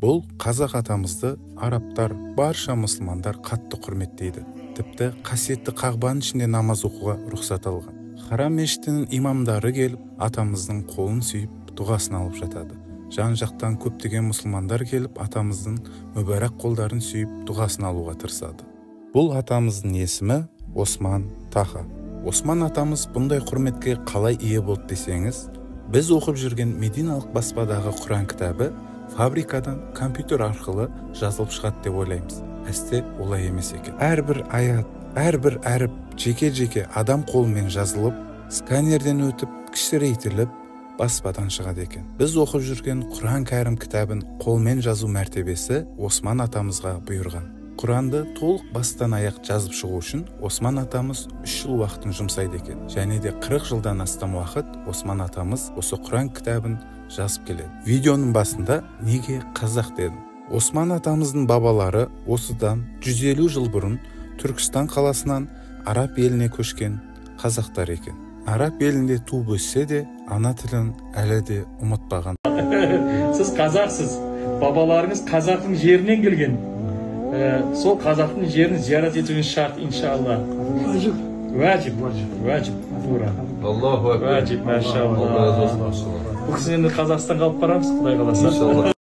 Бұл қазақ атамызды арабтар, барша мұсылмандар қатты құрметтейді. Тіпті қасиетті Қағбаның ішінде намаз оқуға рұқсат алған. Харам мешітінің имамдары келіп, атамыздың қолын сүйіп, дұғасын алып жатады. Жан-жақтан көптеген мұсылмандар келіп, атамыздың мүбәрак қолдарын сүйіп, дұғасын алуға тырысады. Бұл атамыздың есімі Осман Таха. Осман атамыз бұндай құрметке қалай ие болды десеңіз, біз оқып жүрген мединалық баспадағы Құран кітабы фабрикадан компьютер арқылы жазылып шығады деп ойлаймыз. Әсте олай емес екен. Әрбір аят, әрбір әріп жеке-жеке адам қолымен жазылып, сканерден өтіп, кішірейтіліп, баспадан шығады екен. Біз оқып жүрген Құран Кәрім кітабын қолмен жазу мәртебесі Осман атамызға бұйырған. Құранды толық бастан аяқ жазып шығу үшін Осман атамыз 3 жыл уақытын жұмсайды екен. Және де 40 жылдан астам уақыт Осман атамыз осы Құран кітабын жазып келеді. Видеоның басында неге қазақ дедім. Осман атамыздың бабалары осыдан 150 жыл бұрын Түркістан қаласынан араб еліне көшкен қазақтар екен. Араб елінде туып өссе де, ана тілін әлі де ұмытпаған. Сіз қазақсыз, бабаларыңыз қазақтың жерінен келген. Сол қазақтың жерін зиярат етуіңіз шарт, иншалла. Уәжіп. Уәжіп, уәжіп, тура. Аллаху акбар. Уәжіп, машалла. Алла разы болсын. Бұл кісіні енді Қазақстанға алып барамыз, Құдай қаласа. Иншалла.